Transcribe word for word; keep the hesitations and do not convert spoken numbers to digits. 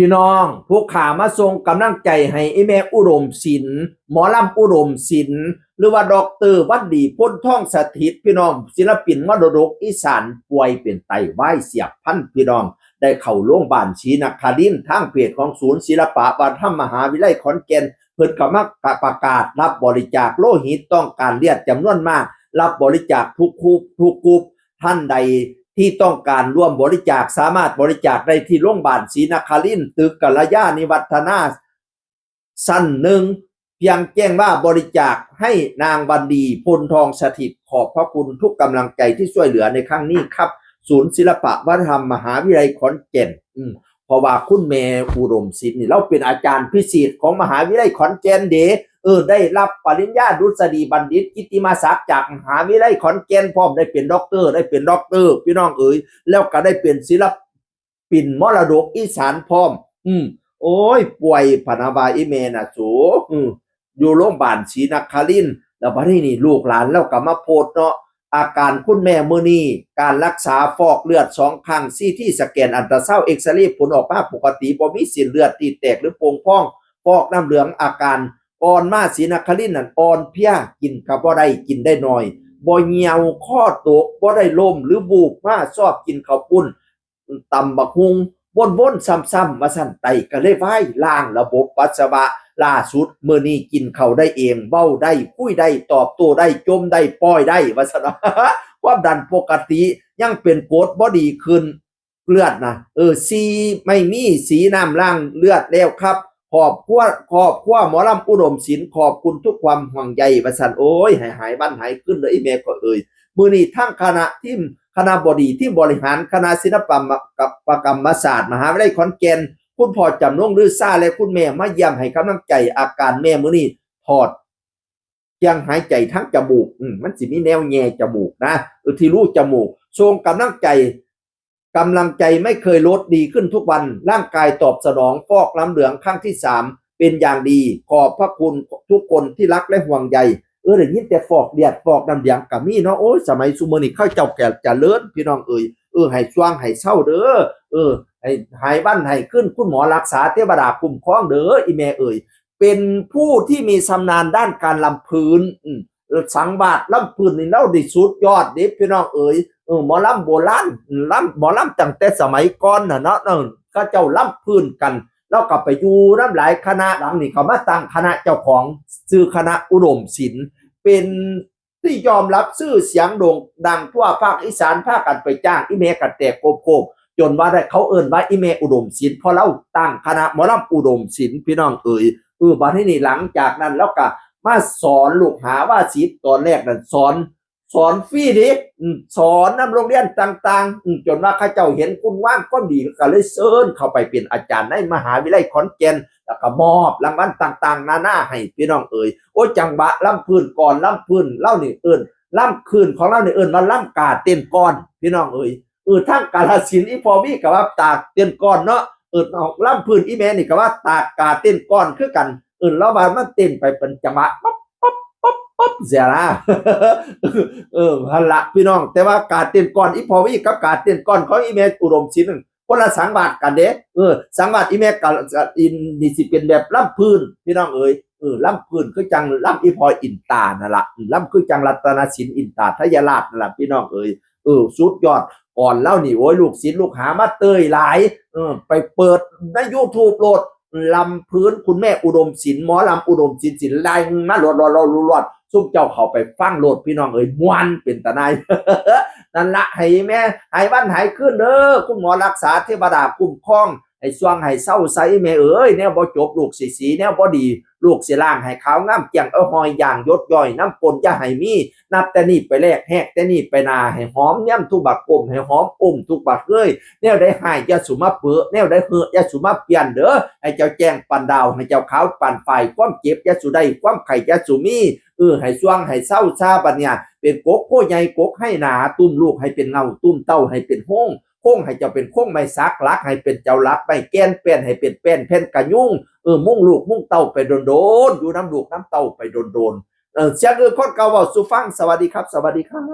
พี่น้อง ผู้ขามาส่งกำลังใจให้อีแม่อุดมศิลป์ หมอลำอุดมศิลป์ หรือว่าดอกเตอร์วันดี พลทองสถิตย์ พี่น้อง ศิลปินมรดกอีสานป่วยเป็นไตวายเฉียบพลัน พี่น้อง ได้เข้าโรงพยาบาลศรีนครินทร์ ทางเพจของศูนย์ศิลปะวัฒนธรรมมหาวิทยาลัยขอนแก่น เพิ่นก็มาประกาศรับบริจาคโลหิต ต้องการเลือดจำนวนมาก รับบริจาคทุกกลุ่มทุกกลุ่ม ท่านใดที่ต้องการร่วมบริจาค สามารถบริจาคได้ที่โรงพยาบาลศรีนครินทร์ ตึกกัลยาณิวัฒนา ชั้นหนึ่ง เพียงแจ้งว่าบริจาคให้นางวันดี พลทองสถิตย์ ขอบพระคุณทุกกำลังใจที่ช่วยเหลือในครั้งนี้ครับ ศูนย์ศิลปะวัฒนธรรมมหาวิทยาลัยขอนแก่น อืม เพราะว่าคุณแม่อุดมศิลป์นี่ เราเป็นอาจารย์พิเศษของมหาวิทยาลัยขอนแก่นเด้ เออ ได้รับปริญญาดุษฎีบัณฑิตกิตติมศักดิ์จากมหาวิทยาลัยขอนแก่น พร้อมได้เป็นด็อกเตอร์ ได้เป็นด็อกเตอร์ พี่น้องเอ๋ย แล้วก็ได้เป็นศิลปินมรดกอีสานพร้อม อืม โอ้ย ป่วยพะนะว่าอีแม่น่ะสู อืม อยู่โรงพยาบาลศรีนครินทร์ แล้วบัดนี้นี่ลูกหลานเราก็มาโพสต์เนาะ อาการคุณแม่มื้อนี้ การรักษาฟอกเลือดสองครั้ง ซีทีสแกน อัลตราซาวด์ เอ็กซเรย์ ผลออกมาปกติ บ่มีเส้นเลือดตีบแตกหรือโป่งพอง ฟอกน้ำเหลือง อาการก่อนมาศรีนครินทร์นั่นอ่อนเพลีย กินก็บ่ได้ กินได้น้อย บ่เหี่ยว คอตก บ่ได้ล้มหรือวูบมา ชอบกินข้าวปุ้น ตำบักหุ่ง วนๆ ซ้ำๆ ว่าซั่น ไตก็เลยวาย ล้างระบบปัสสาวะ ล่าสุดมื้อนี้กินข้าวได้เอง เว้าได้ คุยได้ ตอบโต้ได้ จ่มได้ ป้อยได้ ว่าซั่น ความดันปกติ ยังเป็นกรดบ่ดีขึ้น เลือดนะ เออ ซี ไม่มีสีน้ำล้างเลือดแล้วครับ ขอบครัว ขอบครัวหมอลำอุดมศิลป์ ขอบคุณทุกความห่วงใย ว่าซั่น โอ้ย ให้หายวันหายคืนเด้ออีแม่ก็เอ่ย มื้อนี้ทั้งคณะทีม คณะบดี ทีมบริหาร คณะศิลปกรรมศาสตร์ มหาวิทยาลัยขอนแก่น คุณพ่อจำนง ลือซา และคุณแม่มาเยี่ยมให้กำลังใจ อาการแม่มื้อนี้ ถอดเครื่องหายใจทางจมูก อืม มันสิมีแนวแย่จมูกนะ เออ ที่รูจมูก ส่งกำลังใจ กำลังใจไม่เคยลด ดีขึ้นทุกวัน ร่างกายตอบสนอง ฟอกน้ำเหลืองครั้งที่สาม เป็นอย่างดี ขอบพระคุณทุกคนที่รักและห่วงใย เออ ได้ยินแต่ฟอกเลือด ฟอกน้ำเหลืองก็มีเนาะ โอ้ย สมัยซุมื้อนี้เขาเจ้าก็เจริญ พี่น้องเอ๋ย เออ ให้ซ่วงให้เซาเด้อ เออ ให้หายวันหายคืน คุณหมอรักษา เทวดาคุ้มครองเด้อ อีแม่เอ๋ย เป็นผู้ที่มีชำนาญด้านการลำพื้น อืม สังวาสลำพื้นนี่เราได้สุดยอดเด้ พี่น้องเอ๋ย เออ หมอลำโบราณ ลำ หมอลำตั้งแต่สมัยก่อนน่ะเนาะ เออ เขาเจ้าลำพื้นกัน เราก็ไปอยู่นำหลายคณะ หลังนี่เขามาตั้งคณะเจ้าของ ชื่อคณะอุดมศิลป์ เป็นที่ยอมรับชื่อเสียงโด่งดังทั่วภาคอีสาน พากันไปจ้างอีแม่กันแตกโคบๆ จนว่าได้เขาเอิ้นว่าอีแม่อุดมศิลป์ เพราะเราตั้งคณะหมอลำอุดมศิลป์ พี่น้องเอ๋ย เออ บัดนี้นี่หลังจากนั้นเราก็มาสอนลูกหาว่าศิษย์ ตอนแรกนั่นสอน สอนฟรีเด้ อืม สอนนำโรงเรียนต่างๆ อืม จนว่าเขาเจ้าเห็นคุณงามความดี ก็เลยเชิญเข้าไปเป็นอาจารย์ในมหาวิทยาลัยขอนแก่น แล้วก็มอบรางวัลต่างๆ นานาให้ พี่น้องเอ๋ย โอ้ย จังหวะลำพื้น กลอนลำพื้น เฮานี่เอิ้น ลำพื้นของเฮานี่เอิ้นว่าลำกาเต้นกลอน พี่น้องเอ๋ย เออ ทางกาฬสินธุ์ อีพ่อวีก็ว่าตากเต้นกลอนเนาะ เออ ลำพื้นอีแม่นี่ก็ว่าตากกาเต้นกลอนคือกัน เออ ลาวว่ามันเต้นไปเป็นจังหวะ ปั๊บปั๊บปั๊บปั๊บ เสียนะ เออ หั่นละพี่น้อง แต่ว่ากาเต้นกลอนอีพ่อวีกับกาเต้นกลอนของอีแม่อุดมศิลป์นั่น คนละสังวาสกันเด้ เออ สังวาสอีแม่กาฬสินธุ์นี่สิเป็นแบบลำพื้น พี่น้องเอ๋ย เออ ลำพื้นคือจังลำอีพ่ออินตานั่นละ ลำคือจังรัตนศิลป์อินตาทยราชนั่นละ พี่น้องเอ๋ย เออ สุดยอด กลอนเฮานี่ โอ้ย ลูกศิษย์ลูกหามาเตยหลาย เออ ไปเปิดในยูทูบโลด ลำพื้นคุณแม่อุดมศิลป์ หมอลำอุดมศิลป์ ศิลป์ ไล่มาโลดๆๆๆ ซุมเจ้าเข้าไปฟังโลด พี่น้องเอ๋ย ม่วนเป็นตาหน่าย นั่นละ ให้แม่หายวันหายคืนเด้อ คุณหมอรักษา เทวดาคุ้มครอง ให้ซ่วงให้เซาใสแม่เอ๋ย แนวบ่จบลูกสิสี แนวบ่ดีลูกสิล้างให้ขาวงามแจ่ง เอาหอยย่างหยดย้อยน้ำปนอย่าให้มี นับแต่นี้ไปแรก แฮกแต่นี้ไปหน้า ให้หอมแนมทุกบักก้ม ให้หอมอมทุกบักเงย แนวใดฮ้ายอย่าสุมาเปอะ แนวใดเฮอะอย่าสุมาเปลี่ยนเด้อ ให้เจ้าแจ้งปานดาว ให้เจ้าขาวปานฝ้าย ความเจ็บอย่าสุได้ ความไข้อย่าสุมี เออ ให้ซ่วงให้เซาซาบัดเนี่ย เป็นกกโพใหญ่กกไฮหนา ตุ้มลูกให้เป็นเงา ตุ้มเต้าให้เป็นโฮง โฮงให้เจ้าเป็นโฮงไม้สัก หลักให้เป็นเจ้าหลักไม้แก่น แป้นให้เป็นแป้นแผ่นกะยุง เออ มุงลูกมุงเต้าไปโดนๆ อยู่นำลูกนำเต้าไปโดนๆ เออ เสียงเออคนเก่าเว้าสู่ฟัง สวัสดีครับ สวัสดีครับ